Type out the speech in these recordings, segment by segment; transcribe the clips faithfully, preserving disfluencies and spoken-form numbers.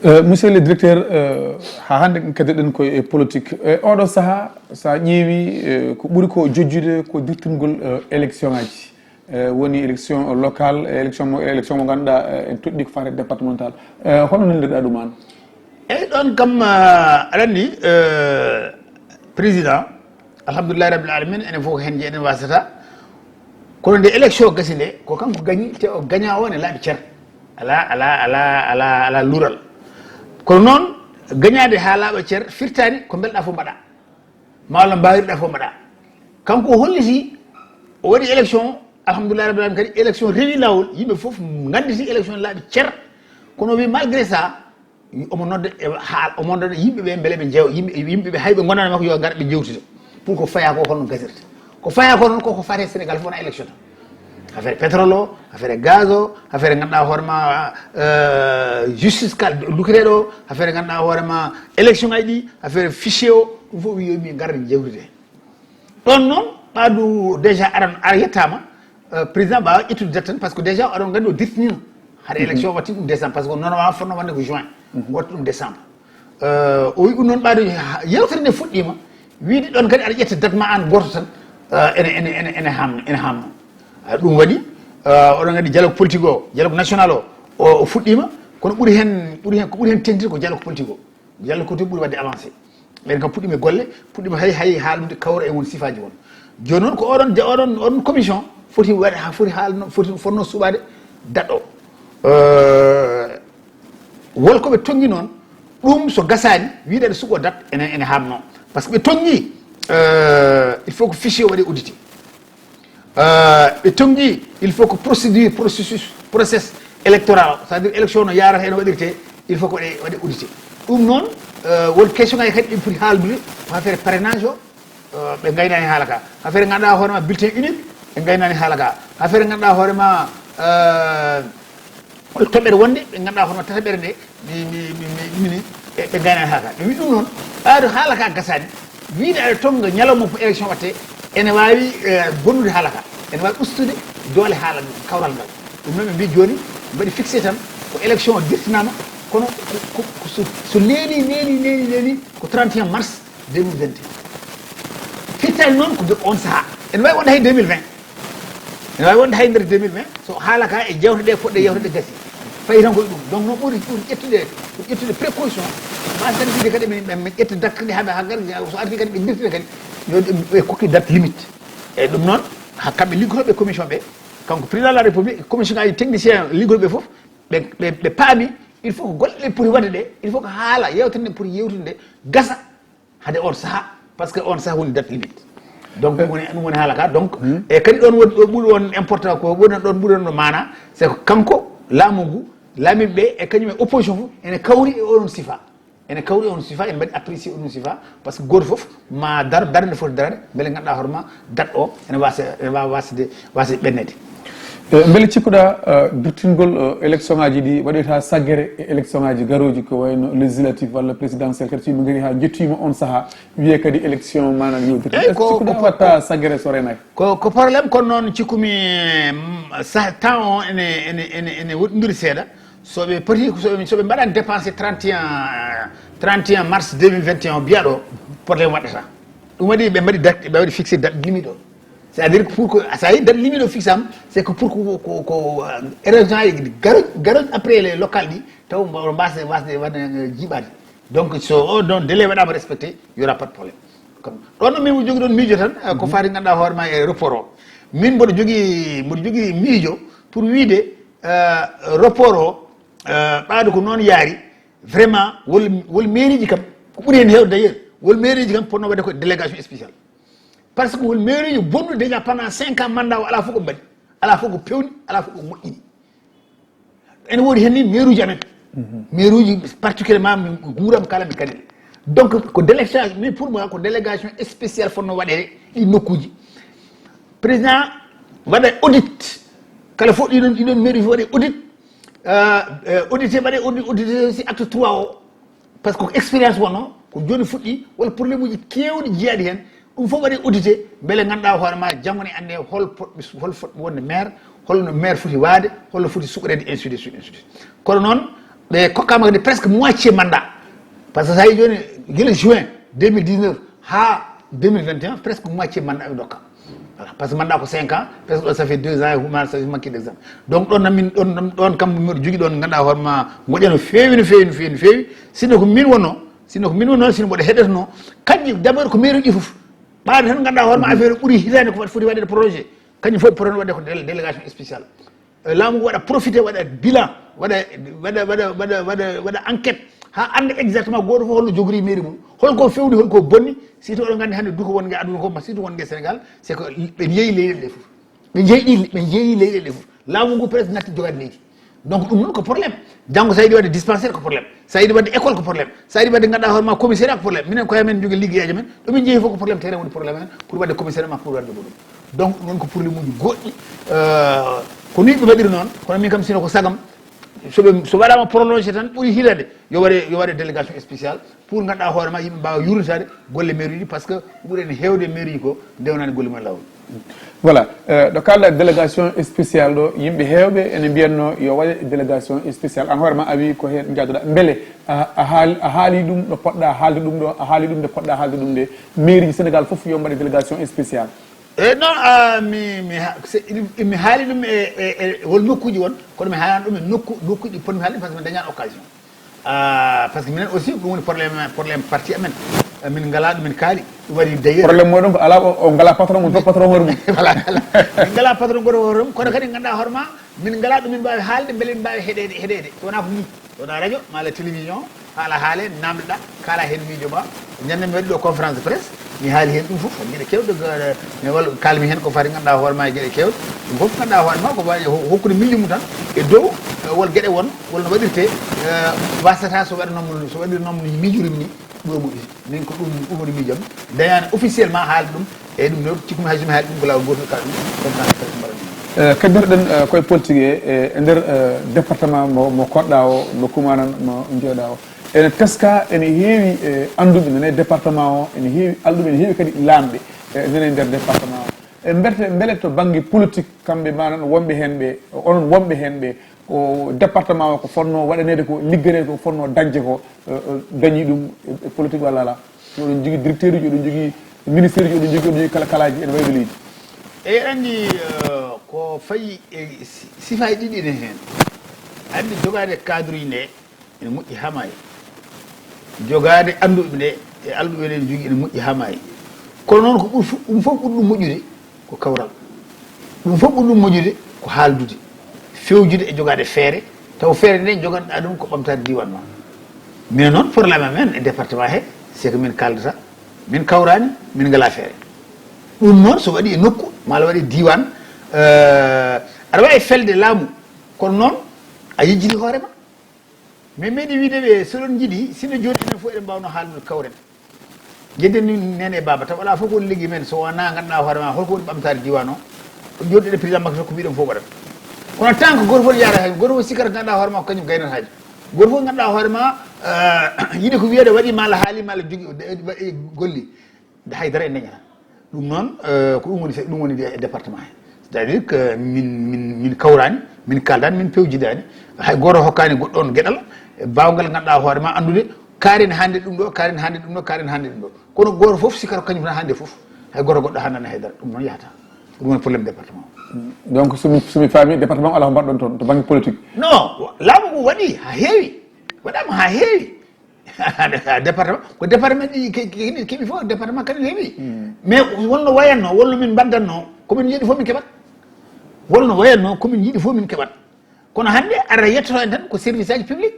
Euh, monsieur le directeur, euh, haa hannde kadi eɗen koye e politique. E oɗo sahaa, so a ƴeewi, euh, ko ɓuri ko jojjude ko dirtingol, euh, élection ngaji. Euh, woni élection locale, e élection mo, élection mo ngannduɗaa, euh, en toɗɗi ko fate départemental. Euh, hono nanirɗa ɗum an? Eyyi, ɗon kam, euh, aɗa anndi, euh, président, alhamdulillahi rabbil alamin, enen fof ko heen jeeɗen wasata. Kono nde élection gasi nde, ko kanko gañi, te o gaña o ne laaɓi cer. Ala, ala, ala, ala, ala lural. Kono noon, gañaade haa laaɓa cer firtaani ko mbelɗa fof mbaɗa. Ma walla mbaawirɗa fof mbaɗa. Kanko o holliti, o waɗi élection, alhamdulillahi rabbil alamin, kadi élection rewi laawol, yimɓe fof ngannditi élection laaɓi cer. Kono o wi malgré ça, omo nodda e haal, omo nodda yimɓe ɓe mbele ɓe njeew, yimɓe, yimɓe ɓe hay ɓe ngonani makko yo ngar ɓe jewtida. Pour ko faya ko hono gasirta. Ko faya ko noon koko fate Sénégal fof na élection tan. Affaire pétrole o, affaire gaz o, affaire ganduɗa hoore ma, euh, justice kal lukketeɗo o, affaire ganduɗa hoore ma élection ngaji ɗi, affaire fichier o, ɗum fof wi yo yimɓe ngar jewtide. Ɗon noon, ɓaadu déjà aran, ara yettama, euh, président mbawa ƴettude date tan, parce que déjà aɗon nganndi o dirtinino. Hade élection watti ɗum décembre, parce que noon wawa fonno wonde ko juin, watta ɗum décembre. Euh, o wi ɗum noon ɓaadu, yewtere nde fuɗɗima, wiide ɗon kadi aɗa ƴetta date ma an goto tan, euh, ene, ene, ene, ene hamno, ene hamno. Ah, ɗum waɗi, euh, oɗon nganndi dialogue politique o, dialogue national o, o, o fuɗɗima, kono ɓuri hen, ɓuri hen, ko ɓuri hen tengti ko dialogue politique o. Yalla ko to ɓuri waɗde avancé. Ɓen kam puɗɗima e golle, puɗɗima hay, hay haaldude kawra e won sifaji won. Joni noon ko oɗon, oɗon, oɗon commission foti waɗ-, ha foti haalno, foti, fotno suɓade date o. Euh, wol ko ɓe tongi noon, ɗum so gasani, wiɗa ɗe suɓo date, ene, ene hamno. Parce que ɓe tongi, euh, il faut que fichier o waɗe audité. Euh, ɓe tongi, il faut que procédure, processus, process électoral, c'est-à-dire élection no yarata, ene waɗirte, il faut que waɗe, waɗe audité. Ɗum noon, euh, won question ngaji kadi ɗi foti haaldude, ko affaire parrainage o, euh, ɓe gaynani haala ka. Affaire ganduɗa hoore ma bulletin unique, ɓe gaynani haala ka. Affaire ganduɗa hoore ma, euh, hol toɓɓere wonde ɓe ganduɗa hono tataɓere nde, mi, mi, mi, mi, mini, ɓe, ɓe gaynani haala ka. Ɓe wi ɗum noon, ɓaado haala ka gasani, wiide aɗa tonga ñalawma ko élection watte, ene wawi, eh, bonnude haala ka, ene wawi ustude doole haala ngal, kawral ngal. Ɗum noon ɓe mbi joni, mbaɗi fixé tan, ko élection o dirtinama, kono ko, ko, ko so, so leeli, leeli, leeli, leeli, ko trente et un mars deux mille vingt et un. Firtaani noon ko de on saha. Ene wawi wonde hay deux mille vingt. Ene wawi wonde hay nder deux mille vingt, so haala ka e jewte ɗe poɗɗe yewte ɗe gasi. Fayi tan koye ɗum. Donc noon ɓuri, ɓuri ƴettude, ɓuri ƴettude précaution. Mbasa tan wiide kadi min, min, min ƴetta date kadi haɓe ha gar, so arti kadi ɓe dirtira kadi. Yo ɓe, ɓe kokki date limite. E ɗum noon, ha kamɓe liggotoɓe commission ɓe, kanko président de la république, commission ngaji technicien liggotoɓe fof, ɓe, ɓe, ɓe paami, il faut ko golle ɗe poti waɗde ɗe, il faut ko haala yewtere nde poti yewtude nde gasa, hade on saha, parce que on saha woni date limite. Donc ɗum woni, ɗum woni haala ka. Donc e kadi ɗon woni ɗo ɓuri on important, ko woni ɗon ɓuri on no mana, c'est que kanko laamu ngu, laamiɓe ɓe e kañum e opposition fof ene kawri e oɗon sifa. Ene kawri e on sifa, ene mbaɗi apprécier oɗon sifa, parce que goto fof ma dar, dar nde foti darade, beele ganduɗa hoore ma date o ene wasa, ene wawa wasde, wasde ɓennede. Eh, beele cikkuɗa, eh, durtingol, eh, élection ngaji ɗi waɗoyta saggere e élection ngaji garoji, ko wayno législatif walla présidentiel, kadi so yimɓe gari ha jettima on saha, wiye kadi élection manam yewtirde? Eyyi, est-ce que ko, ko, watta ko, saggere so renaki? Ko, ko problème, kono noon cikkumi, mm, sa-, temps o ene, ene, ene, ene woɗɗodiri seeɗa. So ɓe poti, so ɓe, so ɓe mbaɗani dépensé trente et un, trente et un mars deux mille vingt et un, mbiya ɗo, problème waɗata. Ɗum waɗi ɓe mbaɗi date, ɓe waɗi fixé date limite o. C'est-à-dire que pour que, ça y est, date limite o fixama, c'est que pour que ko, ko, ko, euh, élection aji garoji, garoji après les locales ɗi, taw mbaɗa mbasde, wasde, wasde, euh, jiiɓade. Donc so o ɗon délai waɗama respecté, y aura pas de problème. Comme ɗon ɗo min jogui ɗon miijo tan, euh, ko fati ganduɗa hoore ma e report o. Min mboɗo jogui, mboɗo jogui miijo pour wiide, euh, report o, euh, ɓaade ko noon yaari, vraiment, wol, wol mairie ji kam, ko ɓuri hen hewde d'ailleurs, wol mairie ji kam ponno waɗde ko délégation spéciale. Parce que wol mairie ji bonnude déjà pendant cinq ans mandat o, ala fof ko mbaɗi, ala fof ko pewni, ala fof ko moƴƴini. Ene woodi hen ni maire uji amen. Maire uji particulièrement mi guuram kala mi kadi. Donc ko délégation, mais pour moi ko délégation spéciale fonno waɗede ɗi nokkuji. Président waɗa audit. Kala fof ɗiɗon, ɗiɗon maire uji waɗe audit. Euh, euh, audité, waɗe audit, audité aussi acte trois o. Parce que ko expérience wonno, ko joni fuɗɗi, wala problème uji kewɗi jeeyaɗi hen. Ɗum fof waɗi audité, beele ganduɗa hoore ma, janngo ne annde hol poɗɗo, hol fotɓe wonde maire, holno maire foti waade, holno foti suɓreede, ainsi de suite, ainsi de suite. Kono noon, Ɓe kokkama kadi presque moitié mandat. Par ce que sa yi joni, gila juin deux mille dix-neuf ha deux mille vingt et un, presque moitié mandat ɓe dokka. Voilà, par ce que mandat ko cinq ans, presque ɗo ça fait deux ans e humaare, ça fait manque deux ans. Donc ɗon nan min ɗon ɗon kam mbiɗo jogui ɗon ganduɗa hoore ma, goƴa no feewi no feewi no feewi no feewi. Sinno ko min wonno, sinno ko min wonno, sinno mboɗo heɗeteno kanƴi d'abord ko mairie ɗi foof. Ɓaade tan ganduɗa hoore ma affaire ɓuuri hitande ko foti waɗede projet. Kañum fof projet waɗde ko délégation spéciale. Laamu ngu waɗa profité, waɗa bilan, waɗa waɗa waɗa waɗa waɗa waɗa enquête ha anda exactement goto fof holno jogori mairie mum, holko fewni, holko bonni. Surtout oɗon gandi hande duko wongue aduna ko ma, surtout wongue Sénégal, c'est que ɓe jeeyi leyɗele ɗe foof. Ɓe jeeyi ɗi ɓe jeeyi leyɗele ɗe foof. Laamu ngu presque natti jogade leydi. Donc ɗum noon ko problème. Janngo sa yiɗi waɗde dispensaire ko problème, sa yiɗi waɗde école ko problème, sa yiɗi waɗde ganduɗa hoore ma commissariat ko problème. Minen koye amen jogui liggeyaji men, ɗo min jeeyi fof ko problème, terrain woni problème hen pour waɗde commissariat ma pour waɗde goɗɗum. Donc ɗum noon ko problème uji goɗɗi. Ko ni ɓe mbaɗiri noon, kono min kam sino ko sagam, soɓe so waɗama prolongé tan ɓuuri hitande, yo waɗe yo waɗe délégation spéciale pour ganduɗa hoore ma yimɓe mbawa yurlitade golle mairie ji, par ce que ko ɓuuri en hewde mairie ji ko ndewnani golle mumen lawol. Voilà. Ɗo kalɗa délégation spéciale ɗo, yimɓe hewɓe ene mbiyanno yo waɗe délégation spéciale, an hoore ma a wi ko hen jaadoɗa, beele a haali ɗum ɗo poɗɗa haalde ɗum ɗo, a haali ɗum nde poɗɗa haalde ɗum nde, mairie ji Sénégal foof yo mbaɗe délégation spéciale? E non, mi mi mi haali ɗum e e hol nokkuji won, kono mi haalani ɗum e nokku nokkuji ponmi haalde par ce que mi dañani occasion. Par ce que minen aussi ɗum woni problème problème parti amen. Min ngala ɗo min kaali, ɗum waɗi d'ailleurs problème moɗon ko ala, o ngala patron mum, fof patron hoore mum. Voilà. Min ngala patron goto hoore mum, kono kadi ganduɗa hoore ma min ngala ɗo min mbawi haalde beele min mbawi heɗede heɗede, so wona ko ni, so wona radio mala télévision, haala haale, namdoɗa, kala hen miijo ma. Ñande mi waɗi ɗo conférence de presse, mi haali hen ɗum foof gueɗe kewɗe. Mi walla kalmi hen ko fati ganduɗa hoore ma e gueɗe kewɗe. Ɗum foof ganduɗa hoore ma ko wawi hokkude milli mum tan e dow wol gueɗe won wol no waɗirte. Wasata so waɗanoma so waɗirnoma miijorimi ni, ɗum o moƴƴi. Min ko ɗum ɗum woni miijam. Dañani officiellement haali ɗum. Eyyi ɗum noon cikkumi hay somi haali ɗum ko lawol gotol kala ɗum. Comme ça ko mbaɗa ɗum. Keddotoɗen koye politique e e nder département mo mo koɗɗa o, mo kumanan mo jeeɗa o, ene teska ene heewi anduɓe nane département o, ene heewi alɗuɓe, ene heewi kadi laamɓe nane nder département o. E mberte mbele to banggue politique kamɓe manan wonɓe hen ɓe, onon wonɓe hen ɓe, ko département o ko fonno waɗanede ko, ligganede ko fonno dañde ko, dañi ɗum e politique walla ala? Oɗon jogui directeur uji, oɗon jogui ministère uji, oɗon jogui oɗon jogui kala kalaji ene wawi ɗo leydi. Eyi aɗa andi ko fayi e sifaji ɗiɗi ene hen. Andi jogade cadre uji nde ene moƴƴi ha maayi. Jogade anduɓe nde e alɗuɓe nde ene jogui ene moƴƴi ha maayi. Kono noon ko ɓuri ɗum foof ɓuri ɗum moƴƴude ko kawral. Ɗum fof ɓuri ɗum moƴƴude ko haaldude, fewjude e jogade feere, taw feere nde joganɗa ɗum ko ɓamtade diwan ma. Minen noon problème amen e département he, c'est que min kaldata, min kawrani, min ngala feere. Ɗum noon so waɗi e nokku mala waɗi diwan, aɗa wawi felde laamu, kono noon a yejjiti hoorema. Min meeɗi wiide ɓe soɗon jiiɗi sino joni enen fof eɗen mbawno haaldude kawren. Jedden ni nene e baaba taw ala fof ko woni liggi men so wona ganduɗa hoore ma holko woni ɓamtare diwan o. Joni ɗeɗe président makka ko mbiɗen fof waɗata. Kono tant que goto fof ne yaara hen goto fof sikkata ganduɗa hoore ma ko kañum gaynata haaju. Goto fof ganduɗa hoore ma yiɗi ko wiyede waɗi mala haali mala jogui golli. Haydara en dañata. Ɗum noon ko ɗum woni ɗum woni e département he. C'est à dire que min min min kawrani, min kaldani, min pewjidani. Hay goto hokkani goɗɗo on gueɗal bawgal ganduɗa hoore ma andude kaari ne hande ɗum ɗo, kaari ne hande ɗum ɗo, kaari ne hande ɗum ɗo. Kono goto foof sikkata ko kañum tan hande foof. Hay goto goɗɗo handani haydara, ɗum noon yahata. Ko ɗum woni problème département. Donc somi somi faami département ala ko mbaɗɗon toon to banggue politique? Non, laamu ngu waɗi ha heewi. Waɗama ha heewi. Département ko département ɗi keɓi fof département kadi heewi. Mais wonno wayanno wonno min mbaddanno komin jiiɗi fof min keɓat. Wonno wayanno komin jiiɗi fof min keɓat. Kono hande ara yettoto en tan ko service aji public.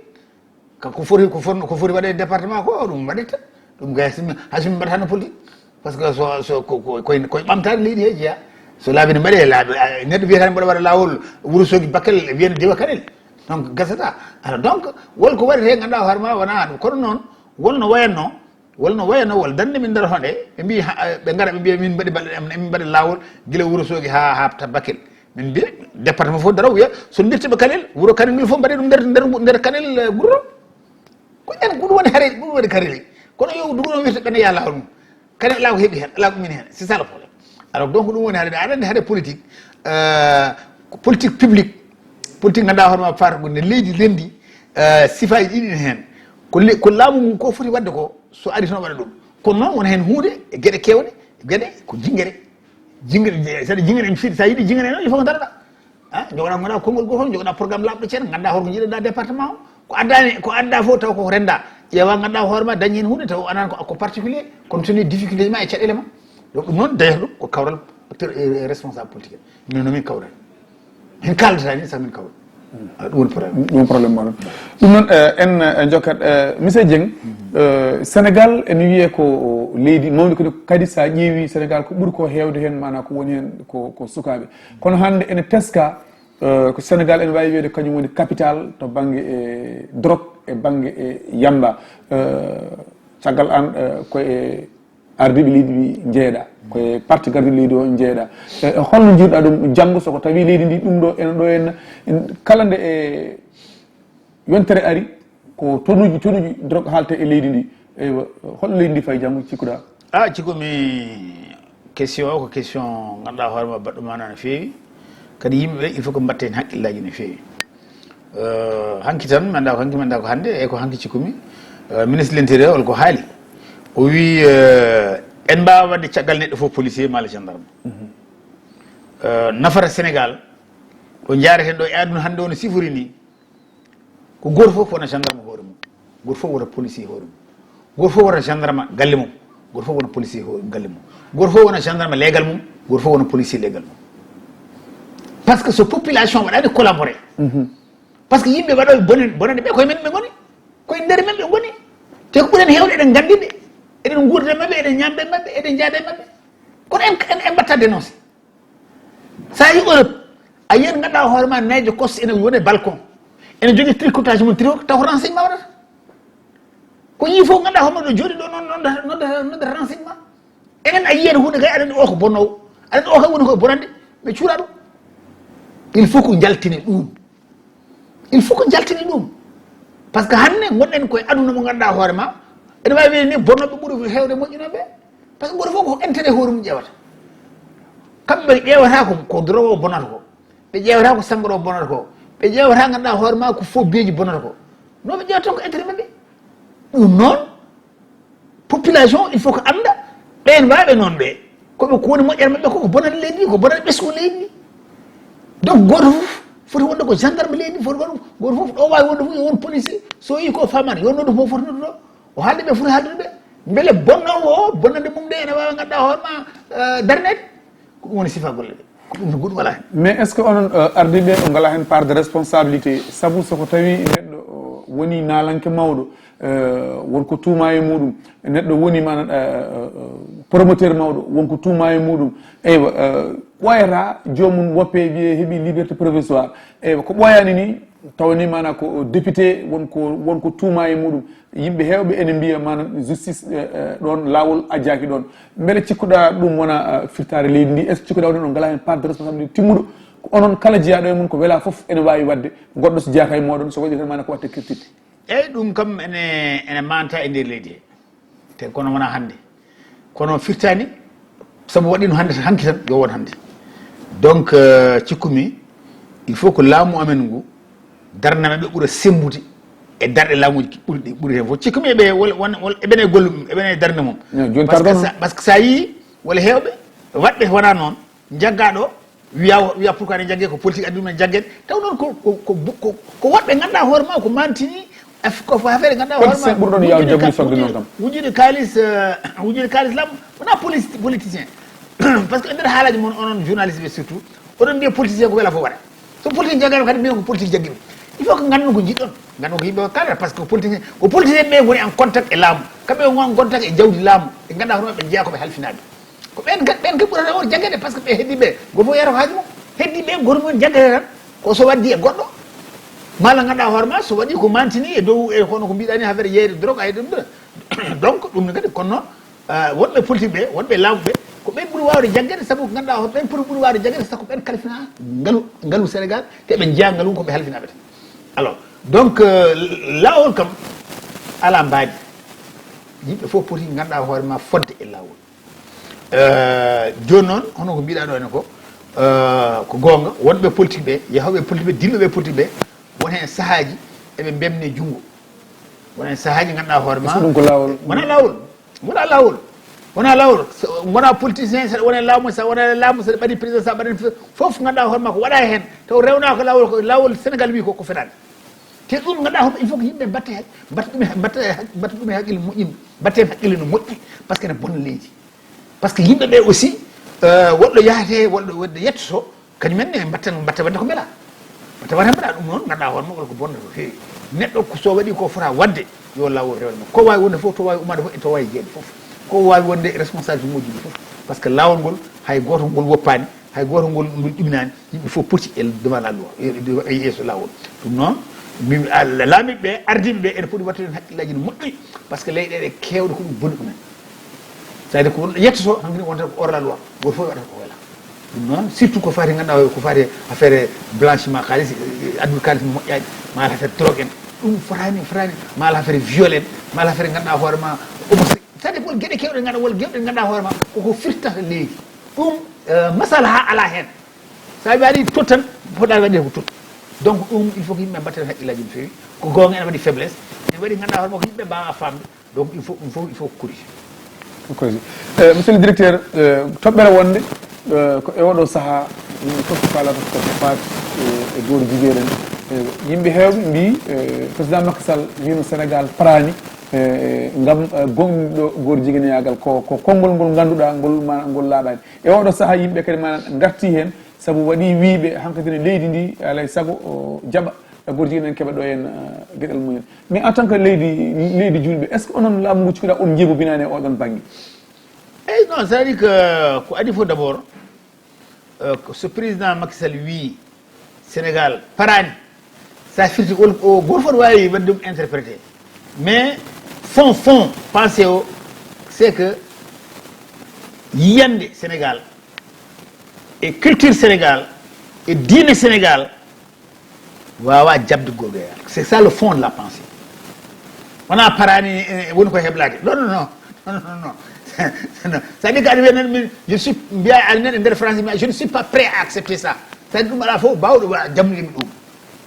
Ko foti ko foti ko foti waɗe département ko ɗum waɗirta. Ɗum gay hasimi hasimi mbaɗatano politique. Par ce que so so koye koye ɓamtare leydi he jeeya. So laabi ne mbaɗe laabi neɗɗo wiyata mbaɗa waɗa lawol wuuro sogi bakkel wiyata diwa kanel. Donc gasata. Alors donc wol ko waɗete ganduɗa hoore ma wona ɗum kono noon wol no wayanno wol no wayanno wol dande min nder honde ɓe mbi ɓe gara ɓe mbiya min mbaɗi balɗe amen emin mbaɗa lawol guila wuuro sogi ha ha bakkel. Min mbiya département fof daro wiya so dirtiɓe kanel wuuro kanel ngel fof mbaɗe ɗum nder nder nder kanel gurro. Ko ɗen ko ɗum woni hare ɗum woni kareli. Kono yo ɗum wiyata ɓene ya lawol mum. Kadi ala ko heɓi hen ala ko min hen c'est ça le problème. Alors donc ɗum woni haɗa aɗa andi haɗa politique. Politique publique politique ganduɗa hoorema faata ko nde leydi rendi. Eh, sifaaji ɗiɗi ne heen. Ko le-, ko laamu ngu ko foti waɗde ko, so ari tan waɗa ɗum. Kono noon wona heen huunde e geɗe keewɗe, geɗe ko jinngere. Jinngere, saɗa jinngere en fiɗi, sa yiɗi jinngere noon, il faut ko darɗa. Ah, jogoɗa, jogoɗa konngol gooto, jogoɗa programme laaɓɗo ceerno, ngannduɗa holko njiɗɗa département o. Ko adda ni, ko adda fof taw ko rennda. Ƴeewa, ngannduɗa hoore ma, dañi heen huunde taw anan ko, ko particulier, compte tenu difficulté ma e caɗeele ma. Donc ɗum noon, dayata ɗum ko kawral acteur et responsable politique en. Minen noon min kawral. Min kaaldata ni, sax min kawral. Ah, ɗum woni problème. Ɗum woni problème maɗon. Ɗum noon, eh, en, eh, jokkat, eh, monsieur Dieng, eh, Sénégal ene wiyee ko leydi mawndi, kono kadi sa ƴeewi Sénégal ko ɓuri ko heewde heen, maanaa ko woni heen ko, ko sukaaɓe. Kono hannde ene teska, eh, ko Sénégal ene waawi wiyeede kañum woni capital to bannge e drogue e bannge e yamba. Eh, caggal an, eh, ko e ardiiɓe leydi ndi njeeɗa, ko e parti gardiiɗo leydi o njeeɗa. E, e holno njiiruɗa ɗum janngo, so ko tawi leydi ndi ɗum ɗo, ene ɗo, en, en, kala nde e yontere ari, ko tonuuji, tonuuji drogue haalte e leydi ndi. Eywa, holno leydi ndi fayi janngo, cikkuɗa? Ah, cikkumi question o ko question ngannduɗa hoore ma baɗɗo maanaa no feewi. Kadi yimɓe ɓe, il faut ko mbatten hakkillaaji no feewi. Eh, hanki tan, mi annda ko hanki, mi annda ko hannde, e ko hanki cikkumi. Eh, ministre de l'Intérieur, hol ko haali? O wi, eh, en mbaawa waɗde caggal neɗɗo fof policier maa gendarme. Eh, nafata Sénégal, ɗo njaareten ɗo e aduna hannde o no sifori ni, ko gooto fof wona gendarme hoore mum, gooto fof wona policier hoore mum, gooto fof wona gendarme galle mum, gooto fof wona policier ho-, galle mum, gooto fof wona gendarme leegal mum, gooto fof wona policier leegal mum. Par ce que so population waɗaani collaboré, par ce que yimɓe waɗooɓe bonen-, bonande ɓe, koye men ɓe ngoni, koye nder men ɓe ngoni. Te ko ɓuren heewde eɗen nganndi ɓe, eɗen nguurda e maɓɓe, eɗen ñaamda e maɓɓe, eɗen njaada e maɓɓe. Kono en, en, en mbaɗta dénoncé. Sa yi Europe, a yiyat ngannduɗa hoore ma neejo kos ene woni e balcon. Ene jogii tricotage mum, tri-, taw ko renseignement waɗata. Ko yii fof ngannduɗa hoore ma ɗo jooɗi ɗo noon, noon, noon, noon renseignement. Enen a yiyat huunde kay, aɗa anndi o ko bonnoowo. Aɗa anndi o kay woni ko bonande, ɓe cuura ɗum. Il faut ko jaltine ɗum. Il faut ko jaltini ɗum. Par ce que hannde ngonɗen koye aduna mo ngannduɗa hoore ma, ene waawi wiyde ni bonnooɓe ɓuri heewde moƴƴinooɓe. Par ce que gooto fof ko intérêt hoore mum ƴeewata. Kamɓe ɓe ƴeewata ko, ko drogue o bonata ko. Ɓe ƴeewata ko sangara o bonata ko. Ɓe ƴeewata ngannduɗa hoore ma ko faux billets ji bonata ko. No ɓe ƴeewata tan ko intérêt maɓɓe. Ɗum noon, population, il faut ko annda, ɓeen waaɓe noon ɓe, ko ɓe, ko woni moƴƴere maɓɓe ko, ko bonande leydi ndi, ko bonande ɓesngu leydi ndi. Donc, gooto fof foti wonde ko gendarme leydi ndi, foti won, gooto fof ɗo waawi wonde fof yo won policier, so yii ko faamaani, yo noddu mo foti noddu ɗo, o haalde ɓe foti haaldude ɓe, mbele bonnoowo o, bonande mum nde ene waawi ngannduɗa hoore ma, eh, darneede. Ko ɗum woni sifa golle ɗe. Ko ɗum no goɗɗum alaa heen. Mais est-ce que onon, euh, ardiiɓe ɓe, on ngalaa heen part de responsabilité? Sabu so ko tawi neɗɗo, euh, woni naalanke mawɗo, euh, won ko tuuma e muɗum, neɗɗo woni, maanaam, euh, euh, euh, promoteur mawɗo, won ko tuuma e muɗum. Eywa, euh, ɓooyata joomum woppe wiye heɓi liberté provisoire. Eywa, ko ɓooyaani ni, tawa ni, maanaam, ko député, won ko, won ko tuuma e muɗum. Yimɓe heewɓe ene mbiya, maanaam, justice, eh, eh, ɗoon, laawol ajjaaki ɗoon. Mbele cikkuɗa ɗum wona, eh, firtaare leydi ndi? Est-ce que cikkuɗa woni on ngalaa heen part de responsabilité timmuɗo? Ko onon kala jeyaaɗo e mum ko welaa fof ene waawi waɗde. Goɗɗo so jeyaaka e mooɗon, so waɗi tan, maanaam, ko waɗte kirtirte. Eeyi, ɗum kam ene, ene manta e nder leydi he. Te kono wonaa hannde. Kono firtaani, sabu waɗi no hannde, hanki tan, yo won hannde. Donc, euh, cikkumi, il faut que laamu amen ngu, darnde maɓɓe ɓura semmbude e darɗe laamuuji ɓuri ɗi, ɓuri heen fof. Cikkumi eɓe wol-, won-, wol-, eɓene e golle mum, eɓene e darnde mum. Eeyi, jooni par ce que pardon. Sa, par ce que sa yii, wala heewɓe, waɗɓe wonaa noon, njaggaa ɗo, wiya, wiya pourquoi ne jaggee, ko politique addi ɗum ne jaggee. Taw noon ko, ko, ko, ko, ko woɗɓe ngannduɗaa hoore ma ko mantini, af-, ko affaire ngannduɗaa hoore ma. Politicien ɓurɗon yaw jogde sodde noon kam. Wujude kaalis, euh, wujude kaalis lam, wonaa police, politicien. Par ce que e nder haalaaji mon, onon journaliste ɓe surtout, oɗon mbiya politicien ko wela fof waɗa. So politique jaggaama kadi mbiya ko politique jaggi ɗum. Il faut que nganndu ko njiɗɗon, nganndu ko yimɓe o kaalata, par ce que politicien, ko politicien ɓe ngoni en contact e laamu. Kamɓe ngoni en contact e jawdi laamu. Ɓe ngannduɗaa hoore maɓɓe njeyaa ko ɓe halfinaaɓe. Ko ɓeen kadi, ɓeen kadi ɓurata on jaggede, par ce que ɓe heddi ɓe, gooto fof yiyata ko haaju mum. Heddi ɓe, gooto mum jaggata tan. Ko so waddi e goɗɗo, malla ngannduɗaa hoore ma, so waɗi ko mantini e dow, e hono ko mbiɗa ni, affaire yeeyde drogue, ay ɗum ɗo. Donc, ɗum ne kadi, kono noon, ah, wonɓe politique ɓe, wonɓe laamu ɓe, ko ɓeen ɓuri waawde jaggede, sabu ko ngannduɗaa hoore ɓeen poti ɓuri waawde jaggede, sabu ko ɓeen kalfina ngalu, ngalu Sénégal, te ɓe njeyaa ngalu ko ɓe halfinaaɓe tan. Alors, donc, euh, laawol kam alaa mbaadi. Yimɓe fof poti ngannduɗaa hoore ma fodde e laawol. Eh, jooni noon, hono ko mbiɗa ɗo ne ko, eh, ko goonga, wonɓe politique ɓe, yahooɓe politique ɓe, dilloɓe politique ɓe, won heen sahaaji, eɓe mbemni junngo. Wona e sahaaji ngannduɗaa hoore ma. Ɗum ko laawol. Wona laawol. Wona laawol. Wona laawol. Wona politicien, saɗa wona laamu, saɗa wona laamu, saɗa ɓaɗi président, saɗa ɓaɗi fof ngannduɗaa hoore ma ko waɗa heen. Taw rewnaaka laawol, ko laawol Sénégal wi ko, ko fenaande. Te ɗum ngannduɗaa hoore ma, il faut que yimɓe mbatte heen, mbatta ɗum e, mbatta, mbatta ɗum e haqqille moƴƴinɗo, mbatte heen haqqille no moƴƴi, parce que ene bonna leydi. Parce que yimɓe ɓe aussi, euh, woɗɗo yahate, woɗɗo, woɗɗo yettoto, kañum en ne mbatta, mbatta waɗde ko mbela. Mbatta waɗde mbela, ɗum noon, ngannduɗaa hoore ma, wala ko bonnata ko feewi. Neɗɗo ko so waɗi ko fota waɗde, yo laawol rewne mo. Ko waawi wonde fof, to waawi ummaade fof, e to waawi jeeɗe fof. Ko waawi wonde e responsabilité moƴƴi ɗi fof. Parce que laawol ngol, hay gooto ngol woppaani, hay gooto ngol, ngol ɗuminaani, yimɓe fof poti e devant la loi, e, e, e yeeso laawol. Ɗum noon, mi, a, laamiiɓe ɓe, ardiiɓe ɓe, ene poti waɗtude heen hakkillaaji no moƴƴi, parce que leyɗeele keewɗe ko ɗum boni ɗumen. C'est-à-dire ko wonɗo yettoto, hankadi wonta ko hors la loi, gooto fof waɗata ko wela. Ɗum noon, surtout ko fati, ngannduɗaa, ko fati affaire blanchiment kaalis, e, addude kaalis mo moƴƴaani, ma affaire drogue en, ɗum fotaani, fotaani, ma affaire viol en, ma affaire ngannduɗaa hoore ma, homosexualité. C'est-à-dire won geɗe keewɗe ngannduɗaa, won geɗe ngannduɗaa hoore ma, koko firtata leydi. Ɗum, eh, masalaha alaa heen. So a waɗi tot tan, poɗɗa waɗde ko tot. Donc ɗum, il faut que yimɓe mbatta heen hakkillaaji no feewi. Ko goonga ene waɗi faiblesse, ene waɗi ngannduɗaa hoore ma ko yimɓe mbaawa faamde. Donc il faut, ɗum fof, il faut ko corriger. Ko corriger. Eh, monsieur le directeur, eh, toɓɓere wonde, eh, ko e oɗo sahaa, yimɓe fof ko kaalata ko faati, eh, e goor jigéen en. Eh, yimɓe heewɓe mbii, eh, président Macky Sall wiino Sénégal paraani, eh, ngam, eh, gonɗo goor jigéeneyaagal ko, ko konngol ngol ngannduɗaa ngol ma, ngol laaɓaani. E oɗo sahaa yimɓe kadi maanaam ngarti heen, sabu waɗi wiiɓe hankadi ne leydi ndi alay sago o jaɓa goor jigéen en keɓa ɗo heen, eh, geɗal mumen. Mais en tant que leydi, leydi juulɓe, est-ce que onon laamu ngu cikkuɗaa on njeebobinaani e oɗon bannge? Eyi, non, c'est-à-dire que ko adii fof d'abord, euh, ko so président Macky Sall wii Sénégal paraani, ça firti o, o gooto fof ne waawi waɗde ɗum interprété. Mais fond, fond pensée o, c'est que yiyannde Sénégal e culture Sénégal e diine Sénégal waawa jaɓde goorgoyal. C'est ça le fond de la pensée. Wona paraani, eh, woni ko heblaade. Non, non, non. Non, non, non. Non. C'est-à-dire que aɗa wiya nan min, je suis, mbiya aɗa nan e nder français, mais je ne suis pas prêt à accepter ça. C'est-à-dire ɗum alaa fof baawɗo wa-, jamnude mi ɗum.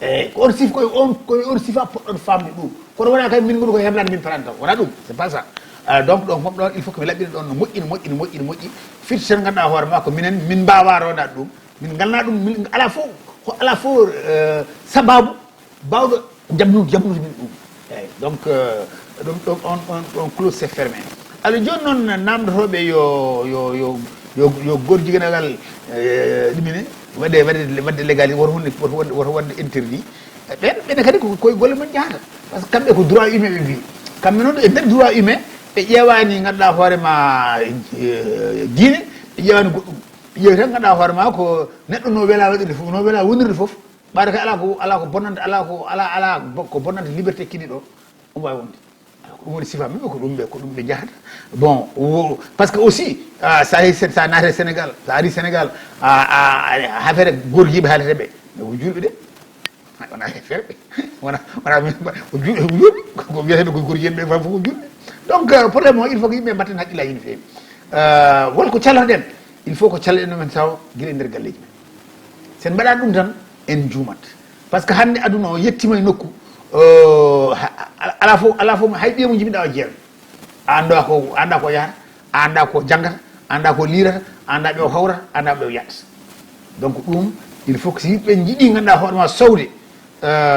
Eyi, ko on sif-, ko on, ko on sifa poɗɗon faamde ɗum. Kono wona kay min ngoni ko heblaade min paraani taw. Wona ɗum, c'est pas ça. Ah, donc ɗon fof ɗon, il faut que mi laɓɓina ɗon no moƴƴi, no moƴƴi, no moƴƴi, no moƴƴi. Firti tan ngannduɗaa hoore ma ko minen, min mbaawa rondaade ɗum. Min ngalna ɗum, min alaa fof, ko alaa fof, eh, sababu baawɗo jamnude, jamnude min ɗum. Eyi, donc, eh, ɗum, ɗum, on, on, on clause c'est fermé. Alors jooni noon, namdotooɓe yo, yo, yo, yo, yo goor jigéenal, eh, ɗumine, waɗe, waɗe, waɗde légalisé, woto wonde, woto wonde, woto wonde interdit. Ɓen, ɓen kadi ko, koye golle mum jahata. Parce que kamɓe ko droit humain ɓe mbii. Kamɓe noon e nder droit humain, ɓe ƴeewaani ngannduɗaa hoore ma, eh, diine, ɓe ƴeewaani goɗɗum. Ɓe ƴeewi tan ngannduɗaa hoore ma ko neɗɗo no wela waɗirde fof, no wela wonirde fof. Ɓaade kay alaa ko, alaa ko bonnanta, alaa ko, alaa, alaa bo-, ko bonnanta liberté kini ɗo, omo waawi wonde. Ko ɗum woni sifa maɓɓe, ko ɗum ɓe, ko ɗum ɓe njahata. Bon, wo-, parce que aussi, ah, sa yehi Sen-, sa naati Sénégal, sa ari Sénégal, a, a, a, affaire goor jiiɓe haalete ɓe, mais ko juulɓe de. Wona affaire ɓe. Wona, wona min mba-, ko juulɓe, ko juulɓe. Ko, ko wiyetee ko goor jiiɓe ɓe fof ko juulɓe. Donc, euh, problème o, il faut que yimɓe mbatten hakkillaaji no feewi. Euh, won ko calloɗen, il faut ko calloɗen ɗumen taw gila e nder galleeji men. Sen mbaɗaani ɗum tan, en njuumat. Parce que hannde aduna o yettiima e nokku, euh, ha-, ala-, alaa fof, alaa fof hay ɓiye mo jibinɗaa o jeeɗa. A anndaa ko, a anndaa ko yahata, a anndaa ko janngata, a anndaa ko liirata, a anndaa ɓe o hawrata, a anndaa ɓe o yaɗata. Donc ɗum, il faut que si yimɓe njiɗi ngannduɗaa hoore ma sowde,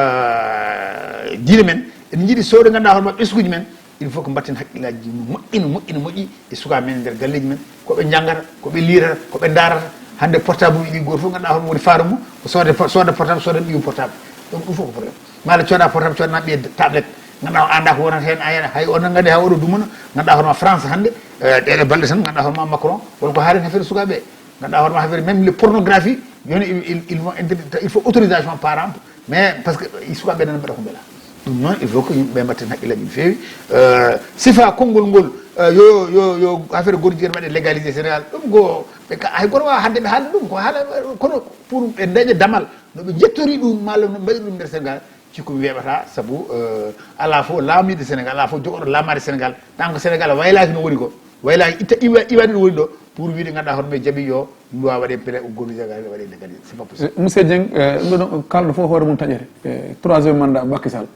euh, diine men, en njiɗi sowde ngannduɗaa hoore ma ɓesnguuji men, il faut que mbatten hakkillaaji no moƴƴi, no moƴƴi, no moƴƴi e sukaaɓe men e nder galleeji men, ko ɓe njanngata, ko ɓe liirata, ko ɓe ndaarata. Hannde portable uji ɗi gooto fof ngannduɗaa hoore mum woni faaro mum, ko soode po-, sooda portable, sooda ɓiyum portable. Donc ɗum fof ko problème. Maa nde cooda portable, cooda ɓiye tablette. Ngannduɗaa o anndaa ko wonata heen, a yiyat hay onon nganndi hay oɗo dumunoo. Ngannduɗaa hoore ma France hannde, eh, ɗeɗo balɗe tan, ngannduɗaa hoore ma Macron, won ko haali affaire sukaaɓe. Ngannduɗaa hoore ma affaire même les pornographies, jooni ils, ils, ils vont interdire, il faut autorisation parent, mais parce que sukaaɓe nana mbaɗa ko mbela. Ɗum noon, il faut que yimɓe ɓe mbatten hakkillaaji no feewi. Euh, sifa konngol ngol, euh, yo, yo, yo affaire goor jigéen waɗe légalisé Sénégal, ɗum ko, ɓe ka-, hay gooto waawa hannde ɓe haalde ɗum, ko haala, kono pour ɓe ndaña damal, no ɓe njettori ɗum, maa no mbaɗiri ɗum nder Sénégal, Cikkumi weeɓataa, sabu, eh, alaa fof laamiiɗo Sénégal, alaa fof jogooɗo laamaade Sénégal, tant que Sénégal waylaaki no woni ko, waylaaki itta iwa-, iwaani ɗo woni ɗo, pour wiide ngannduɗaa hoto men jaɓi yo loi waɗe pele, o gomi Sénégal waɗe légalisé, c'est pas possible. Eh, monsieur Dieng, eh, ɗum ɗo kaalɗo fof hoore mum taƴete. Eh, troisième mandat Macky Sall.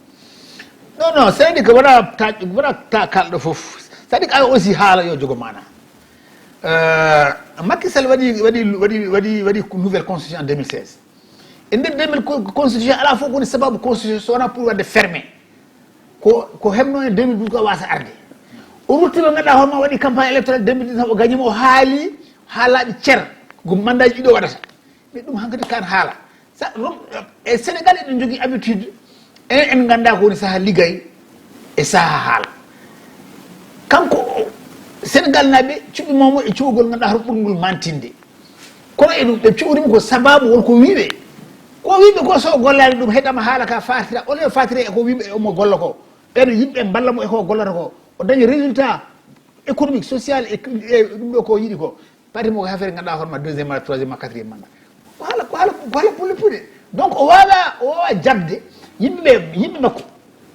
Non, non, c'est-à-dire que wona ta wona ta kalɗo fof, c'est-à-dire que ayo aussi haala yo jogo mana. Euh, Macky Sall waɗi waɗi waɗi waɗi waɗi nouvelle constitution en deux mille seize. E nder deux mille constitution ala fof koni sababu constitution so wona pour wadde fermé. Ko ko hebno en deux mille douze ko wasa arde. O rutti ɓe ganduɗa hoorema waɗi campagne électorale deux mille dix-neuf, o gagnima, o haali haalaɓe cer ko mandaji ɗiɗo waɗata. Mais ɗum hankadi kan haala. E Sénégal eɗen jogui habitude, en en ganda ko woni saaha liggay e saaha haala. Kanko Sénégal naɓe cuɓimomo e cuɓagol ganduɗa hoto ɓurgol mantinde. Kono e ɗum ɓe cuɓorimo ko sababu wonko wiɓe. Ko wiɓe ko so gollani ɗum heɗama haala ka fatira ole fatira e ko wiɓe omo golla ko. Ɓen yimɓe mballa mo e ko gollata ko, o dañi résultat économique, social e ɗum ɗo ko yiɗi ko. Parti mo ko affaire ganduɗa hoorema deuxième mandat, troisième mandat, quatrième mandat. Ko haala ko haala ko haala pour le pude. Donc o wawa o wawa jabde yimɓe yimɓe makko.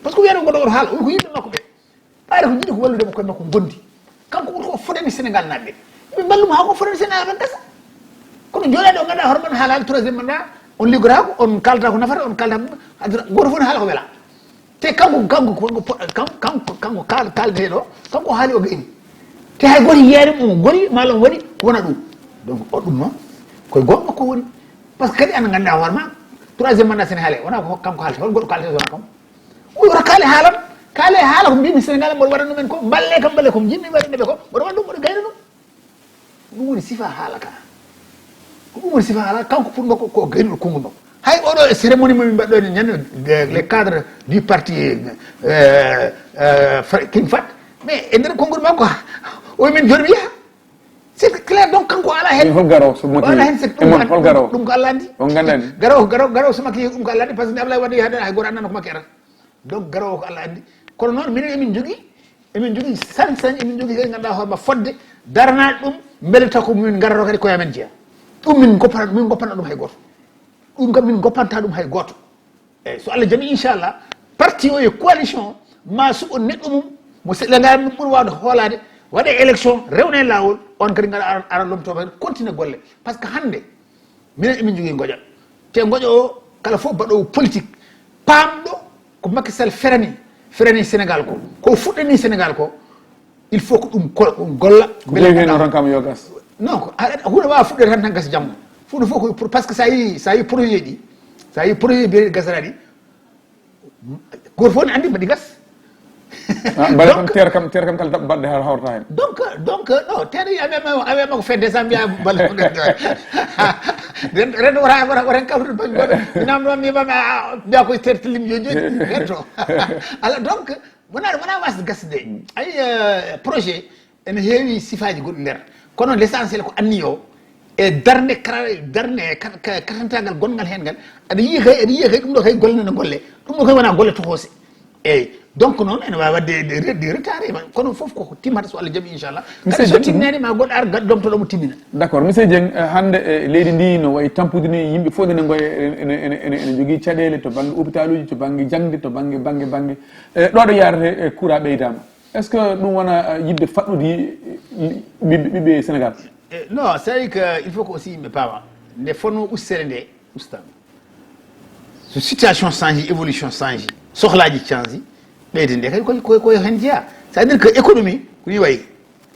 Parce que wiyata goɗɗo oto haala on ko yimɓe makko ɓe. Ɓayre ko jiɗi ko wallude mo koye makko gondi. Kanko ɓuri ko fodani Sénégal naɓe. Ɓe mballuma ha ko fodani Sénégal ɓen gasa. Kono joɗade o ganduɗa hoorema haalani troisième mandat, on liggorako, on kaldata ko nafata, on kaldata goto fof ne haala ko wela. Te kanko kanko kanko kanko kanko kal kaldeɗo kanko haali o gayni. Te hay goto yiyani mo gori mala on waɗi wona ɗum. Donc o ɗum noon koye goonga ko woni. Parce que kadi ana ganduɗa hoorema troisième mandat sene haale wona ko kanko haalta hol goɗɗo kalta wona kanko. O wiyata kaale haalam. Kaale haala ko mbimi Sénégal mboɗo waɗa ɗumen ko mballe kam mballe ko jiɗmi waɗande ɓe ko mboɗo waɗa ɗum mboɗo gayna ɗum. Ko ɗum woni sifa haala ka. Ko ɗum woni sifa haala kanko pour makko ko gaynuɗo konngol makko. Hay oɗo e cérémonie mo min mbaɗɗo ni ñande les cadres du parti euh, euh, King Fat. Mais e nder konngol makko o min joni mi yaha. C'est clair. Donc kanko ala hen hol garo so maki ala hen c'est ɗum hol garo ɗum ko Allah andi. On gandani garo garo garo so maki ɗum ko Allah andi parce que Ablaye Wade yaade hay goto annana ko maki ara. Donc garowo ko Allah andi. Kono noon minen emin jogui emin jogui sañ-sañ emin jogui he ganduɗa hoorema fodde daranaɗo ɗum. Beele taw ko min garata kadi koye amen jeeya. Ɗum min goppata min goppata ɗum hay goto. Ɗum kam min goppanta ɗum hay goto. Eyyi so Allah jaɓi inchallah parti o e coalition ma suɓo neɗɗo mum mo seɗɗa ngal ɗum ɓuuri wawde hoolade. Waɗe élection rewne lawol on kadi ngal ara ara lomtoɓe continue golle. Par ce que hande minen emin jogui goƴa. Te goƴa o kala fof baɗowo politique pamɗo ko Macky Sall ferani ferani Sénégal ko ko fuɗɗani Sénégal ko. Il faut ko ɗum ko ɗum golla. Ko ɓeewi heen o ronkama yo gas. Non ko aɗa huɗo wawa fuɗɗoyde tan tan gasa janggo. Fuɗɗo fof ko pour parce que sa yi sa yi projet ɗi sa yi projet mbiyeɗi gasaraɗi. Goto fof ne andi mbaɗi gas. Ah, mbaɗa tan teer kam teer kam kala daɓɓo baɗde ha hawrata hen. Donc donc non teer yi amema amema ko fin décembre mbiya balle. Ren wata wata wata kawtude bagi goɗɗo mi namdoma mbimami mbiya koye teer tilim yo joni. Ren to ala donc wona wona wasde gasde. Ayi projet ene heewi sifaji goɗɗi nder kono l'essentiel ko anni o e darde kara darde katantagal gonngal hen ngal. Aɗa yiya kay aɗa yiya kay ɗum ɗo kay golle nana golle. Ɗum ɗo kay wona golle tokoose. Eyyi donc noon ene wawi wadde de retard e kono foof koko timmata so Allah jaɓi inchallah. Kadi so timmani ma goɗɗo ar gaɗɗo ɗom to ɗomo timmina. D'accord monsieur Dieng, hande e leydi ndi no wayi tampude ni yimɓe fof ene goya ene jogui caɗele to banggue hôpital uji to banggue jangde to banggue banggue banggue. E ɗo ɗo yarate e courant ɓeydama. Est ce que ɗum wona yidde faɗɗudi ɓiɓɓe sénégal? Non c'est vrai que il faut que aussi yimɓe paama nde fonno ustere nde ustama. So situation change évolution change sohlaji change ɓeyde nde kadi koye koye hen jeeya. C'est à dire que économie ko ni wayi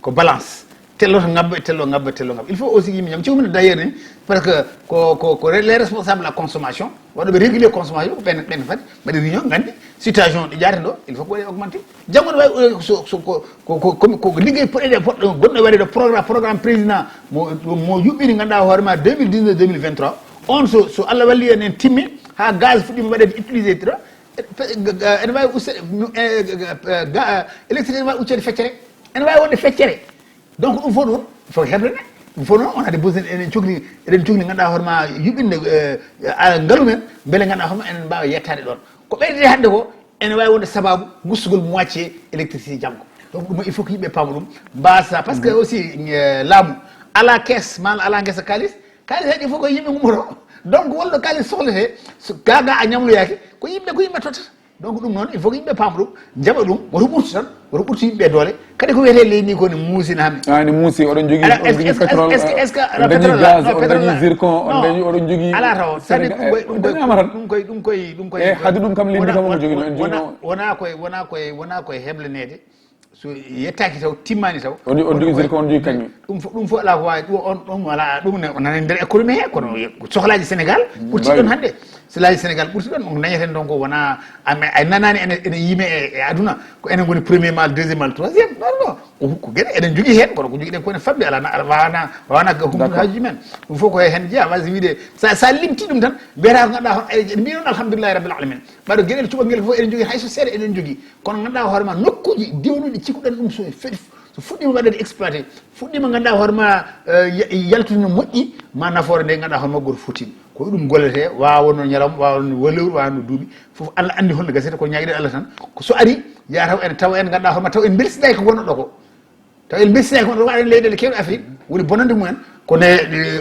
ko balance. Tello to ngabba tello ngabba tello ngabba il faut aussi yimɓe ñam ciwmina d'ailleurs ni. Parce que ko ko ko les responsables de la consommation waɗoɓe régulier consommation ko ɓen ɓen fadi mbaɗi réunion gandi situation ɗo jaate ɗo il faut ko waɗi augmenté. Janngo ne wawi so so ko ko ko ko ko liggey poɗeɗe poɗɗo gonɗo waɗeɗo programme programme président mo mo yuɓɓini ganduɗa hoorema deux mille dix-neuf deux mille vingt-trois. On so so Allah walli en en timmi ha gaz fuɗɗima waɗede utilisé to ene wawi usta électricité ne wawi uccede feccere. Ene wawi wonde feccere. Donc ɗum fof noon il faut heblene. Ɗum fof noon on a des besoin eɗen cokli eɗen cokli ganduɗa hoorema yuɓɓinde ngalu men beele ganduɗa hoorema enen mbawa yettade ɗon. Ko ɓeydete hande ko ene wawi wonde sababu gustugol moitié électricité janggo. Donc ɗum il faut que yimɓe paama ɗum mbasa par ce que aussi laamu ala caisse ma ala guesa kalis. Kalis heɗi fof ko yimɓe gummoto donc wonɗo kalis sohlete. Gaga a ñamloyaki ko yimɓe ko yimɓe tottata. Donc ɗum noon, il faut que yimɓe paama ɗum, njaɓa ɗum, woto ɓurtu tan, woto ɓurtu yimɓe doole. Kadi ko wiyetee leydi ndi ko ne muusi, na hammi. Ah, ne muusi, oɗon jogii, oɗon jogii pétrole, oɗon dañi gaz, oɗon dañi zircon, oɗon dañi, oɗon jogii. Alaa taw, c'est-à-dire ɗum koy ɗum koy ɗum koy ɗum koy ɗum koy e hade ɗum kam leydi kam omo jogino, en jogino. Wona koye wona koye wona koye heblaneede. So yettaaki taw, timmaani taw. On on jogii zircon, on jogii kañum. Ɗum fof ɗum fof alaa ko waawi ɗum on ɗum alaa ɗum ne nana nder économie he, kono sohlaaji Sénégal ɓurti ɗon hannde. Sohlaaji Sénégal ɓurti ɗon, on dañaten ɗon ko wona ame ay nanaani ene ene yime e e aduna, ko enen ngoni premier mal, deuxième mal, troisième. Non non, ko geɗe eɗen jogii heen, kono ko jogiɗen ko ene famɗi, alaa wawana wawana ko humtude haajuji men. Ɗum fof ko heen jeyaa, wasi wiide sa sa limti ɗum tan mbiyata ko ganduɗa hono eɗen mbiya noon alhamdulillahi rabbil alamin. Ɓaɗo gueɗel cuɓangel fof eɗen jogii, hayso seeɗa eɗen jogii. Kono ganduɗa hoore ma nokkuji dewnuɗi cikkuɗen ɗum so fedi so fuɗɗima waɗede exploité, fuɗɗima ganduɗa hoore ma yaltude no moƴƴi, ma nafoore nde ganduɗa hoore ma goto fotini. Ko ɗum gollete, wawa wonno ñalawma, wawa wonno lewru, wawa wonno duuɓi. Fof Allah andi holno gasete, ko ñaguiɗen Allah tan. Ko so ari ya taw en taw en ganduɗa hoore ma taw en belsiday ko wonnoɗo ko. Taw en mbessinay kono waɗen leyɗele kewɗe Afrique woni bonande mumen. Kono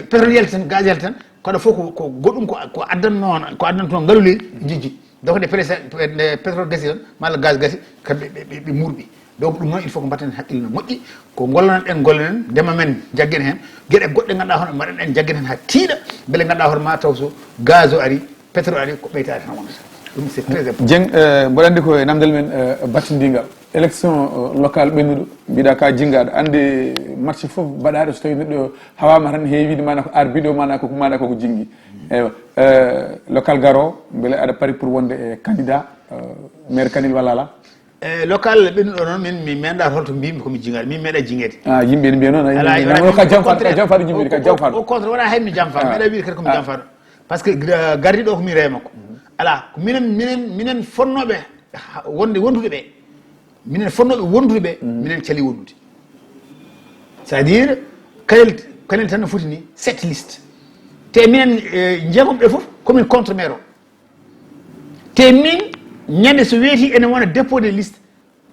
pétrole yalti tan, gaz yalti tan, kono fof ko goɗɗum ko addanno ko addanto ngalu leydi jijji. Donc nde pétrole gasi tan malla gaz gasi kamɓe ɓe murɓi. Donc ɗum noon il faut ko mbatten haqqille no moƴƴi, ko gollonen ɗen gollonen ndema men jaggen heen, geɗe goɗɗe ganduɗa hono mbaɗen ɗen jaggen heen ha tiiɗa, beele ganduɗa hoore ma taw so gaz o ari, pétrole ari ko ɓeytaade tan wonata. Ɗum c'est très important. Dieng, mboɗo anndi ko e namdal men battindingal. Élection locale ɓennuɗo, mbiɗa ka jinnga, aɗa anndi match fof mbaɗaaɗo so tawi neɗɗo hawama tan heewide mana ko arbiɗo mana ko mana koko jinngi. Eywa, local garo, beele aɗa pari pour wonde e candidat maire Kanel walla ala? E local ɓennuɗo noon min mi meeɗa holto mbimi komi jingaɗo, min meeɗa jingeede. Ah, yimɓe ne mbiya noon. Ala ka jamfaɗo, ka jamfaɗo jimmiri ka jamfaɗo. Au contraire, wona hen mi jamfa, meeɗa wiide kadi komi jamfaɗo. Par ce que gardiɗo ko min rewi makko. Ala ko minen minen minen fonnoɓe wonde wondude ɓe. Minen fonnoɓe wondude ɓe minen cali wondude. C'est à dire Kanel Kanel tan no foti ni sept liste. Te minen jeegom ɓe fof komin contre maire o. Te min ñande so weeti ene wona dépôt de liste.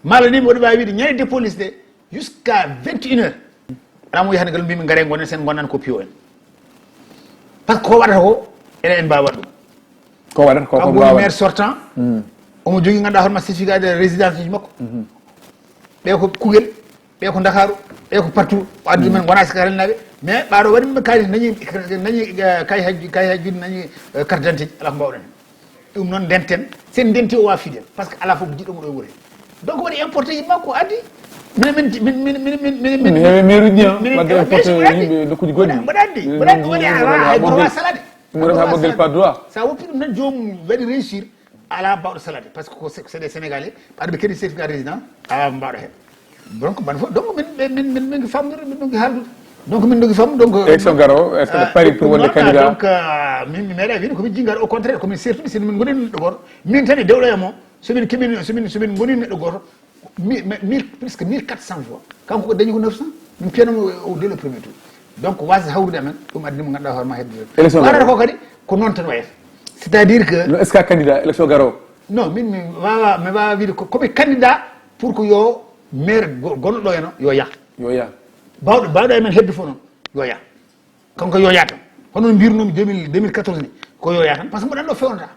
Mala ni mboɗo wawi wiide ñande dépôt liste de jusqu'à vingt et une heures. Ala mo yahata ngal mbimi ngare gonen sen gonan ko piyo en. Par ce que ko waɗata ko enen en mbawa ɗum. Ko waɗata ko ko mbawa. Maire sortant. Omo jogui ganduɗa hoorema certificat de résidence uji makko. Ɓe ko Kugel, ɓe ko Dakaru, ɓe ko partout. O addi men gona sikarennaɓe. Mais ɓaɗo waɗi ɓe kayit dañi dañi kay hajji kay hajji dañi carte d'identité ala ko mbawɗen. Ɗum noon ndenten, sen ndenti o wawa fidel par ce que ala fof ko jiɗɗo mo ɗo wuure. Donc waɗi importé yimma ko addi. Minen min min min min min min min heewi mairie ji wadde importé yimɓe nokkuji goɗɗi. Mbaɗa addi mbaɗa addi waɗi ala hay droit salade. Ɗum waɗi ha ɓoggel pas droit. Sa woppi ɗum tan joomum waɗi réussir ala bawɗo salade par ce que c'est des sénégalais ɓaɗa ɓe kadi certificat résident ala mbawɗo hen. Donc ban fof donc min min min min min famnude min ɗonki haaldude. Donc min ɗonki fam donc. Élection garo est ce que pari pour wonde candidat? Donc min mi meeɗa wiide komi jingaɗo au contraire komi sertude sino min goni neɗɗo goto min tan e dewɗo e mo somin keɓini somin somin goni neɗɗo goto mille presque mille quatre cent voix kanko ko dañi ko neuf cent. Min piyanamo dès le premier tour. Donc wasa hawrude amen ɗum addi mo ganduɗa hoorema hedde. Élection garo ko kadi ko noon tan wayata. C'est à dire que no est ce que candidat élection garo? Non min mi wawa mi wawa wiide komi candidat pour que yo maire gonɗo ɗo eno yo yah. Yo yah. Bawɗo bawɗo e men hedde fof noon yo yah. Kanko yo yah tan hono no mbirnomi deux mille deux mille quatorze ni ko yo yah tan par ce que mboɗa anndi o fewnata.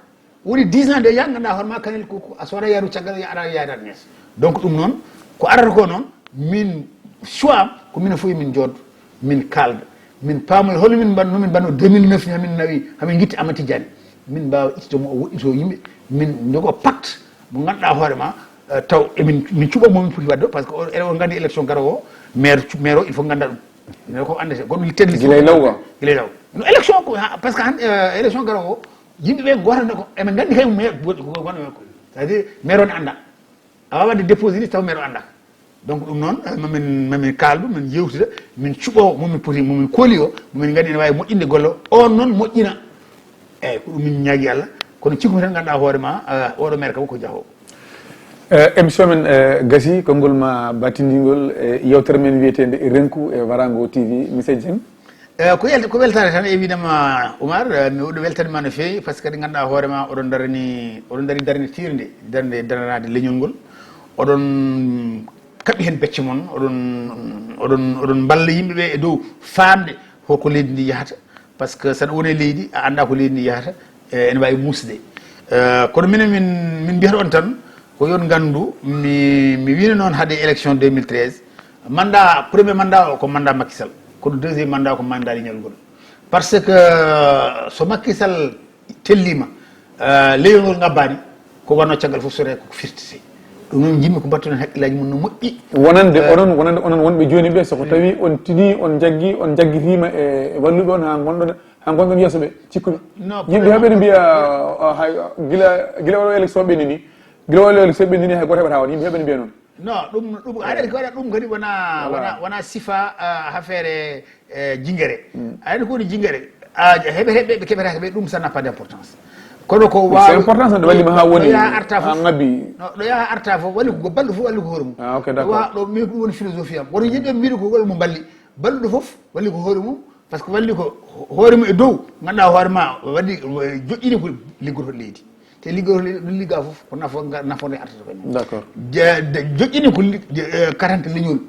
Woni dix ans de yah ganduɗa hoorema Kanel ko a sooda yaadu caggal ya ara yaada nees. Donc ɗum noon ko arata ko noon min choix am ko minen fof min joddo min kalda min pamoya holno min mbanno min mbanno deux mille neuf ni hamin nawi hamin guitti Amadou Tidiane. Min mbawa ittitomo o woɗɗito yimɓe min jogo pacte mo ganduɗa hoorema taw emin min cuuɓa momin poti wadde par ce que eɗen gandi élection garowo o maire maire o il faut ganda ɗum. Ene ko andete goɗɗo tedli gila e law. Gila e law no élection ko par ce que han élection garowo o yimɓe ɓe gotande ko eɓe gandi kay maire goɗɗo ko gonɗo ko c'est à dire maire o ne anda. A wawa wadde déposé ni taw maire o andaka. Donc ɗum noon mamin mamin kaldu min yewtida min cuɓo momin poti momin kooli o momin gandi ene wawi moƴƴinde golle o on noon moƴƴina. Eyyi ko ɗum min ñaagui Allah. Kono cikkumi tan ganduɗa hoorema oɗo maire kam ko jaahowo. Émission men gasi konngol ma battindigol e yewtere men wiyetede renku e warango T V monsieur Dieng. Eyyi ko yalti ko weltare tan e wiidema Oumar mi waɗi weltanima no feewi par ce que kadi ganduɗa hoorema oɗon darani oɗon dari darde tirde darde daranade leñol ngol. Oɗon kaɓɓi hen becce mon oɗon oɗon oɗon mballa yimɓeɓe e dow famde holko leydi ndi yahata. Par ce que saɗa woni e leydi a anda ko leydi ndi yahata ene wawi musde. Eh, kono minen min min mbiyata on tan, ko yon nganndu, mi mi wiino noon haade élection deux mille treize, mandat, premier mandat o ko mandat Macky Sall, kono deuxième mandat ko mandat leñol ngol. Par ce que, eh, so Macky Sall tellima, eh, leñol ngol ngabbaani, ko wano caggal fof so ree ko firtete. Ɗum noon, njimmi ko mbattuɗen hakkillaaji mum no moƴƴi. Wonande Eh, onon, wonande onon wonɓe jooni ɓe, so ko tawi on tini, on jaggi, on jaggitima e e walluɓe on haa ngonɗon, haa ngonɗon yeeso ɓe, cikkumi. Non, yimɓe heɓe mbiya, ah, hay, gila gila oɗo élection ɓenni ni, gila oɗo élection ɓenni ni, hay goto heɓata on, yimɓe heɓe mbiya noon. Non, ɗum ɗum aɗa ko waɗa ɗum kadi wona wona wona sifa, ah, affaire, eh, jingere. Aɗa ko woni jingere? Ah, heɓe heɓe ɓe keɓata ɓe, ɗum, ça n'a pas d'importance. Kono ko c'est waawi important, ça, ɗo wallima haa woni ɗo yaha arta fof, ngabbi. Non, ɗo yaha arta fof, walli ko balɗo fof, walli ko hoore mum. Ah, ok, d'accord. Wa ɗo min ɗum woni philosophie am. Woto yimɓe mbiɗo ko walli mo balli. Balluɗo fof walli ko hoore mum, par ce que walli ko hoore mum e dow, ganduɗa hoore ma, waddi, joƴƴini ko liggoto leydi. Te liggoto leydi, ɗum ligga fof ko nafo, nafode artata ko e mum. D'accord. Je- de- joƴƴini ko li- je- eh, katante leñol.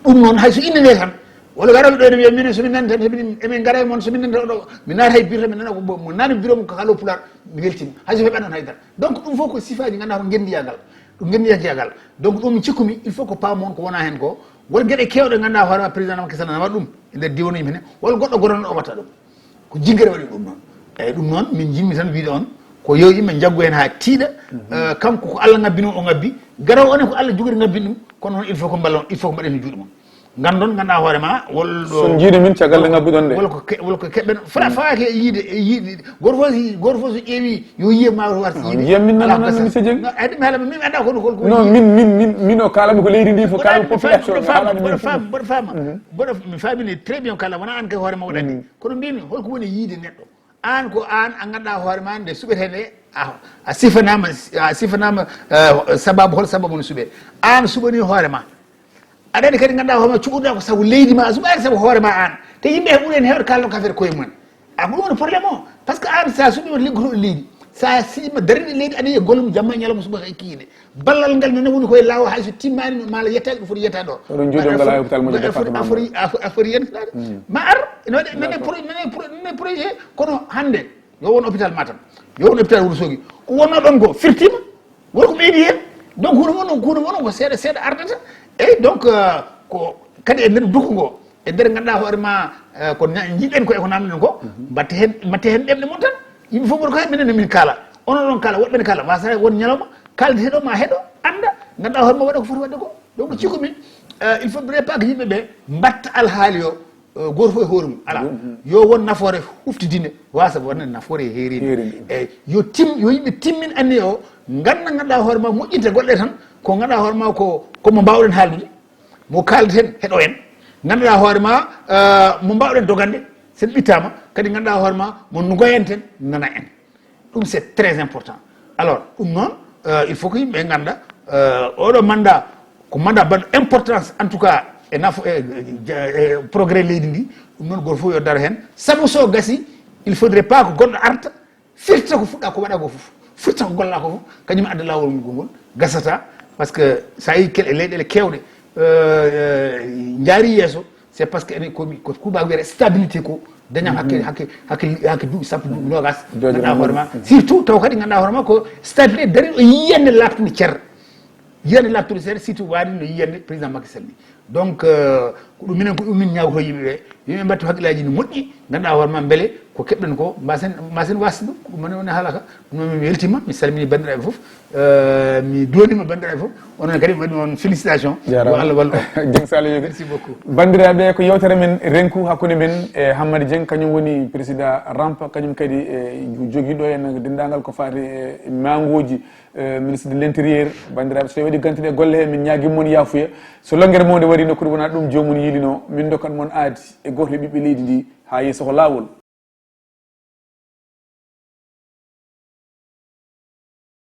Ɗum noon, hay so inde nde tan, walla garoɓe ɗo ene mbiya minen somin nani tan, emin emin gara e moon, somin nani tan oɗo mi naata e biro tan, mi nana ko mo nani biro mum ko haalo pulaar, mi weltima, hay so heɓani on haydara. Donc ɗum fof ko sifaji ganduɗa ko gendiyagal, ɗum gendiyagal. Donc ɗum min cikkumi, il faut ko paamon ko wona hen ko, won gueɗe kewɗe ganduɗa hoore ma président Macky Sall ne waɗa ɗum e nder diwan o yimɓe ne, walla goɗɗo goto ne o watta ɗum. Ko jingere waɗi ɗum noon. Eyyi, ɗum noon min jimmi tan wiide on, ko yo yimɓe jaggu hen ha tiiɗa. Eh, kanko ko Allah ngabbino, o ngabbi. Garowo on e ko Allah jogori ngabbin ɗum, kono noon il faut ko mballon, il faut ko mbaɗen e juuɗe mum. Gandon, ganduɗa hoore ma, wol ɗo so jiiɗi min caggal nde ngabbuɗon nde, wol ko ke- wol ko keɓɓen. Fa- faake e yiide, e yiide. Goto fof si- goto fof so ƴeewi yo yiye ma war si yiide. Jiyam min nanana, monsieur Dieng. Ay ɗum haala min mi anda kono hol ko non, min min min min o kalami ko leydi ndi fof, kalami population. Mboɗo faama, mboɗo faama, mboɗo faama. Mboɗo mi faamini très bien kala, wona an kay hoore ma waɗani. Kono mbimi holko woni yiide neɗɗo? An ko an a ganduɗa hoore ma nde suɓete nde, a a sifanama, a sifanama, eh, sababu, hol sababu no suɓe? An suɓani hoore ma. Aɗa andi kadi ganduɗa hoore ma cuɓuɗa ko sabu leydi ma, a suɓani sabu hoore ma an. Te yimɓe he ɓuuri en hewde kalno ko affaire koye mumen. A ko ɗum woni problème o. Par ce que an sa suɓima liggotoɗo leydi, sa siɗima daraniɗo leydi, aɗa yiya gollum jamma e ñalawma, suba e kikiɗe. Ballal ngal nene woni koye lawol, hayso timmani no mala yettaki ɗo foti yetta ɗo. Oɗon jooɗi on ngalaa e hôpital moƴƴo département a foti a foti yentinaade. Ma ar ene waɗi nene pro- nene pro- nene projet, kono hannde yo won hôpital Matam, yo won hôpital Wuro Sogi, ko wonno ɗon ko firtima. Woni ko ɓeydi heen. Donc huno mon, huno mon ko seeɗa seeɗa ardata. Eyyi, donc, euh, ko kadi e nder duko ngo, e nder ganduɗa hoore ma, euh, ko na- jiɗɗen ko e ko namdoɗen ko, mbatte heen, mbatte heen ɗemɗe mon tan. Yimɓe fof mboɗo ko heen, minen min kaala, onon ɗon kaala, woɗɓe ne kaala, wasa won ñalawma kaldete ɗo ma heɗo, anda, ganduɗa hoore ma waɗa ko foti waɗde ko. Donc cikkumi, euh, il faudrait pas que yimɓe ɓe mbatta alhaali o, euh, goto fof e hoore mum, ala. Yo won nafoore huftidinde, wasa wonde nafoore heerinde. Eyyi, yo tim yo yimɓe timmin anniya o, ganda ganduɗa hoore ma, moƴƴinta golle tan, ko ganduɗa hoore ma ko ko mo mbawɗen haaldude, mo kaldeten heɗo en, ganduɗa hoore ma, euh, mo mbawɗen dogande, sen ɓittama kadi ganduɗa hoore ma mo nogoyenten nana en. Ɗum c'est très important. Alors ɗum noon, euh, il faut que yimɓe ganda, euh, oɗo mandat ko mandat baɗɗo importance, en tout cas e nafo e, e, e progrès leydi ndi. Ɗum noon goto fof yo daro hen, saabu so gasi, il faudrait pas ko goɗɗo arta firta ko fuɗɗa ko waɗa ko fof, firta ko golla ko fof, kañum adda lawol ngol ngol gasata. Par ce que sa yi kel e leyɗele kewɗe, euh, euh, jaari yeeso, c'est par ce que ene komi ko kuuba wiyata stabilité ko dañam hakke hakke hakke hakke duuɓi sappo, duuɓi nogas. Ganduɗa hoore ma, surtout taw kadi ganduɗa hoore ma ko stabilité dari o yiyande laaɓtude cer, yiyande laaɓtude cer, surtout waɗi no yiyande président Macky Sall ni. Donc, euh, ko ɗum minen ko ɗum min ñagoto yimɓe ɓe, yimɓe mbattu hakkillaji no moƴƴi, ganduɗa hoore ma beele ko keɓɗen ko mbasen mbasen wasde ɗum. Ko ɗum woni woni haalaka. Ɗum noon mi weltima, mi salmini bandiraɓe fof, euh, mi duwanima bandiraɓe fof. Onon kadi mi waɗi on félicitation. Jarama. Yo Allah wallu. Dieng Saliou Yoga. Merci beaucoup. Bandiraɓe, ko yewtere men renku hakkunde men e Hammadi Dieng, kañum woni président rampa, kañum kadi e jogiɗo en dendagal ko fati e mangoji, e ministre de l'intérieur. Bandiraɓe, so tawi waɗi gantuɗe golle he, min ñaguima moon yafuya. So longguere mawde waɗi nokkude wona ɗum jomum yiilino, min dokkat moon aadi e goto e ɓiɓɓe leydi ndi ha yeeso ko lawol.